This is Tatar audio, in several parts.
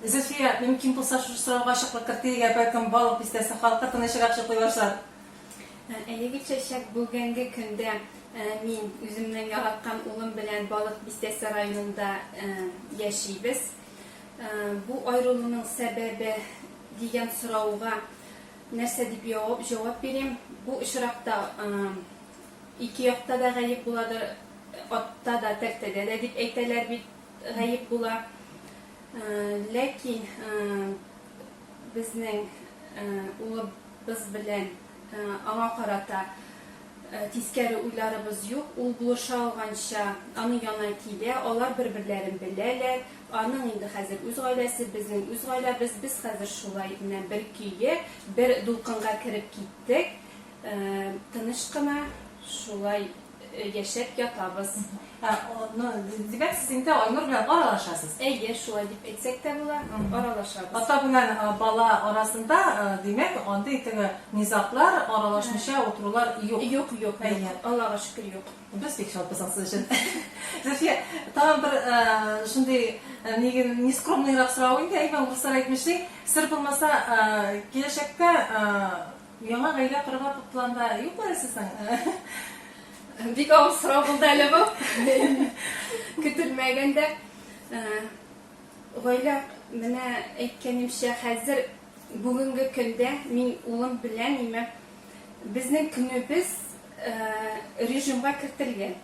Зөлфия, мөмкин булса, шушы сорауга ачыклык кертик, ә бәлкем Балык Бистәсе халкы тынычрак йоклый башлар. Әйе, Гөлчәчәк, бүгенге көндә мин үземнең яраткан улым белән Балык Бистәсе районында яшибез. Бу аерылуның сәбәбе дигән сорауга нәрсә дип җавап бирим? Бу очракта ике якта да гаеп буладыр, атта да, тәртәдә дә дип әйтәләр бит, гаеп була. Ләкин безнең улыбыз белән аңа карата тискәре уйларыбыз юк. Ул булыша алганча аның янына килә, алар бер-берләрен беләләр. Аның инде хәзер үз гаиләсе, безнең үз гаиләбез. Без хәзер шулай менә бер көйгә, бер дулкынга кереп киттек. Тыныч кына шулай яшәп ятабыз. Ә, ну, димәк, сез инде Айнур белән аралашасыз? Әйе, шулай дип әйтсәк тә була, аралашабыз. Ата белән бала арасында, димәк, андый теге низаглар, аралашмыйча утырулар юк. Юк, юк, юк. Аллага шөкер, юк. Без бик шатбыз ансы өчен. Зөлфия, тагын бер шундый нескромныйрак сорау инде, әйбән урыслар әйтмешли, сер булмаса, киләчәктә Яңа гаилә корырга планда юкмы әле сезнең? Бик авыр сорау булды әле бу. Көтелмәгәндә. Гаилә, менә әйткәнемчә, хәзер бүгенге көндә мин улым белән имә безнең көнебез режимга кертелгән.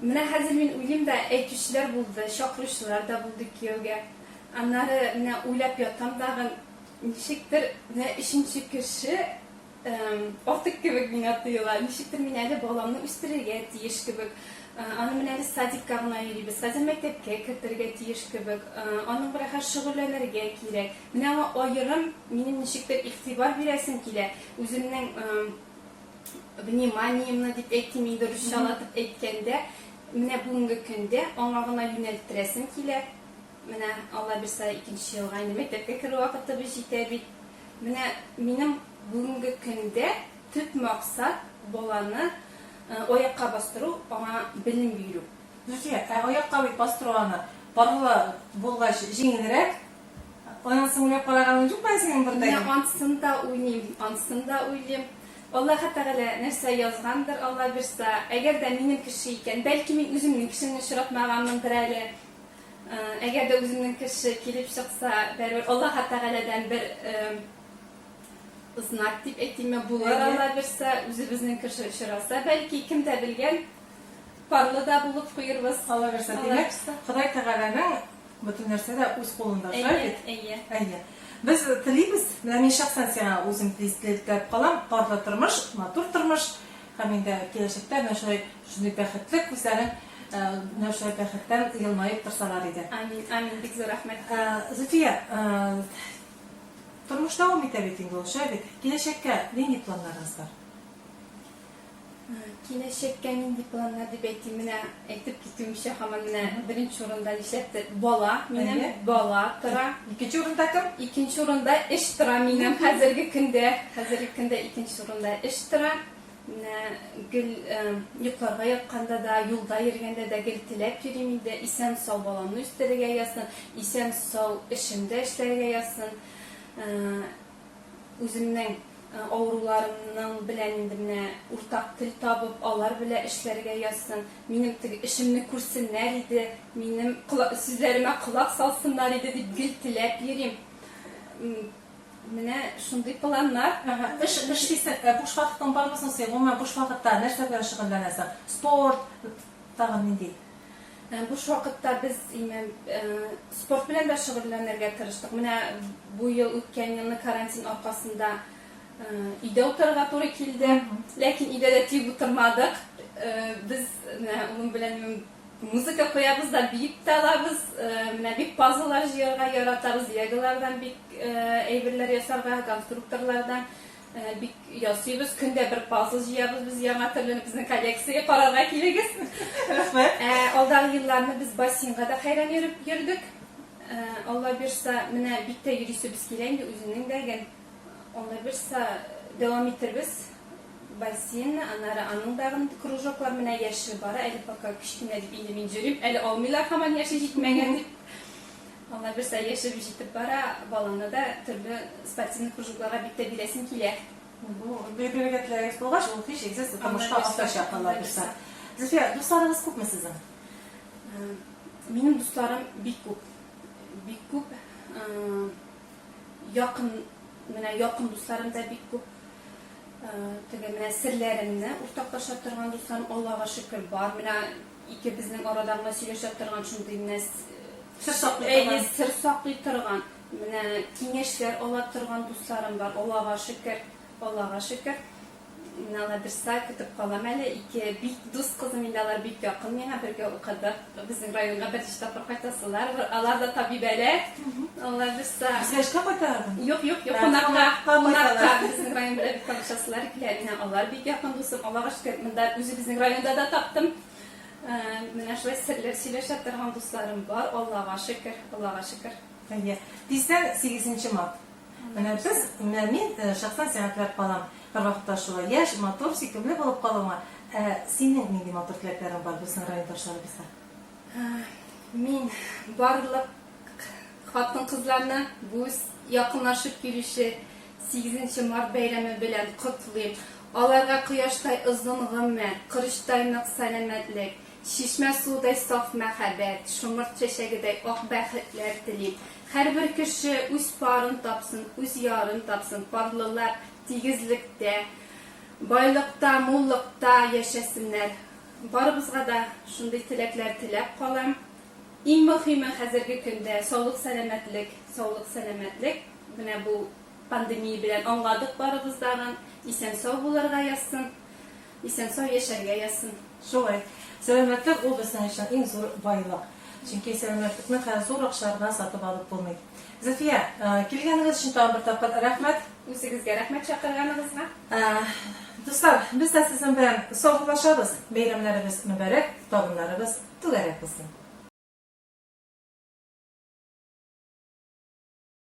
Менә хәзер мин уйлыйм да, әйтүчеләр булды, чакыручылар да булды кияүгә. Аннары менә уйлап ятам тагын, Ничектер, менә өченче кеше артык кебек миңа тоела. Ничектер мин әле баламны үстерергә тиеш кебек. Аны менә әле садикка гына йөрибез, хәзер мәктәпкә кертергә тиеш кебек. Аның белән хәзер шөгыльләнергә кирәк. Менә аңа аерым минем ничектер игътибар бирәсем килә. Үземнең вниманиемны дип әйтим инде русчалатып әйткәндә, менә бүгенге көндә аңа гына юнәлттерәсем килә. Менә, Алла бирса, икенче елга инде мәктәпкә керү вакытыбыз җитә бит. Менә минем бүгенге көндә төп максат, баланы аякка бастыру, аңа белем бирү. Зөлфия, ә аякка бит бастыру аны парлы булгач җиңелрәк. Аннан соң уйлап караганың юкмы әле синең бер дә? Менә ансын да уйлыйм, ансын да уйлыйм. Аллаһы Тәгалә нәрсә язгандыр, Алла бирса, әгәр дә минем кеше икән, бәлки мин үземнең кешемне очратмаганмындыр әле. Әгәр дә үземнең кеше килеп чыкса, бәрбер Аллаһ Тәгаләдән бер знак дип әйтимме, булыр Алла бирсә, үзебезнең кеше очраса, бәлки, кем дә белгән, парлы да булып куербыз. Алла бирсә, димәк, Ходай Тәгаләнең бөтен нәрсә дә үз кулында, шулай бит? Әйе, әйе. Без телибез, менә мин шәхсән сиңа үзем теләп калам, парлы тормыш, матур тормыш һәм инде киләчәктә менә шулай шундый бәхетле күзләрең Менә шулай бәхеттән елмаеп торсалар иде. Амин, амин, бик зур рәхмәт. Зөлфия, тормыш дәвам итә бит инде ул, шулай бит? Киләчәккә нинди планнарыгыз бар? Киләчәккә нинди планнар дип әйтим, менә әйтеп китүемчә, һаман менә беренче урында нишләптер бала, минем бала тора. Икенче урында кем? Икенче урында эш тора минем хәзерге көндә. Хәзерге көндә икенче урында эш тора. Менә гел йокларга ятканда да, юлда йөргәндә дә гел теләп йөрим инде, исән-сау баламны үстерергә язсын, исән-сау эшемдә эшләргә язсын. Үземнең авыруларымның белән инде менә уртак тел табып, алар белән эшләргә язсын. Минем теге эшемне күрсеннәр иде, минем сүзләремә колак салсыннар иде дип гел теләп йөрим. Менә шундый планнар. Ага. Эш эшлисең, ә буш вакытың бармы соң синең? Гомумән, буш вакытта нәрсә белән шөгыльләнәсең? Спорт, тагын нинди? Буш вакытта без инде спорт белән дә шөгыльләнергә тырыштык. Менә бу ел, үткән елны карантин аркасында өйдә утырырга туры килде. Ләкин өйдә дә тик утырмадык. Без менә улым белән Музыка куябыз да, биеп тә алабыз. Менә бик пазллар җыярга яратабыз, леголардан бик әйберләр ясарга, конструкторлардан бик ясыйбыз. Көн дә бер пазл җыябыз без яңа төрле безнең коллекция карарга килегез. Рәхмәт. Алдагы елларны без бассейнга да хәйран йөреп йөрдек. Алла бирса, менә бик тә йөрисебез килә инде үземнең дә гел. Алла бирса, дәвам итербез. Бассейнны, аннары аның дагын кружоклар, менә яше бара, әле пока кечкенә дип инде мин йөрим, әле алмыйлар һаман яше җитмәгән дип. Алла бирсә, яше җитеп бара, баланы да төрле спортивный кружокларга бик тә бирәсем килә. Бу бирергә теләгегез булгач, ул һичшиксез тормышка ашачак, Алла бирсә. Зөлфия, дусларыгыз күпме сезнең? Минем дусларым бик күп. Бик күп. Якын, менә якын дусларым да бик күп. Теге менә серләремне уртаклаша торган дусларым, Аллага шөкер, бар. Менә икебезнең арада гына сөйләшә торган шундый менә сер саклый торган. Әйе, сер саклый торган, менә киңәшләр ала торган дусларым бар, Аллага шөкер, Аллага шөкер. Менә алар берса көтеп калам әле. Ике бик дус кызым инде алар бик якын миңа, бергә укыдык. Безнең районга берничә тапкыр кайтасылар. Алар да табибәләр. Алар берса. Безгә эшкә кайталармы? Юк, юк, юк, кунакка, кунакка. Безнең район белән бик танышасылар килә. Менә алар бик якын дусым. Аллага шөкер, монда үзебезнең районда да таптым. Менә шулай серләр сөйләшә торган дусларым бар. Аллага шөкер, Аллага шөкер. Әйе. Тиздән сигезенче март. Менә без, менә мин шәхсән сиңа теләп калам, һәрвакытта шулай яшь, матур, сөйкемле булып калуыңа. Ә синең нинди матур теләкләрең бар безнең райондашларыбызга? Мин барлык хатын-кызларны бу якынлашып килүче сигезенче март бәйрәме белән котлыйм. Аларга кояштай озын гомер, корычтай нык сәламәтлек, Чишмә суыдай саф мәхәббәт, шомырт чәчәгедәй ак бәхетләр телим. Һәрбер кеше үз парын тапсын, үз ярын тапсын, парлылар тигезлектә, байлыкта, муллыкта яшәсеннәр. Барыбызга да шундый теләкләр теләп калам. Иң мөхиме хәзерге көндә, саулык-сәламәтлек, саулык-сәламәтлек. Менә бу пандемия белән аңладык барыбыз дагын. Исән-сау булырга язсын. Исән-сау яшәргә язсын. Шулай. Сәламәтлек ул безнең өчен иң зур байлык. Чөнки сәламәтлекне хәзер зур акчаларга сатып алып булмый. Зөлфия, килгәнегез өчен тагын бер тапкыр рәхмәт. Үзегезгә рәхмәт чакырганыгызга. Дуслар, без дә сезнең белән саубуллашабыз. Бәйрәмнәребез мөбарәк, табыннарыбыз түгәрәк булсын.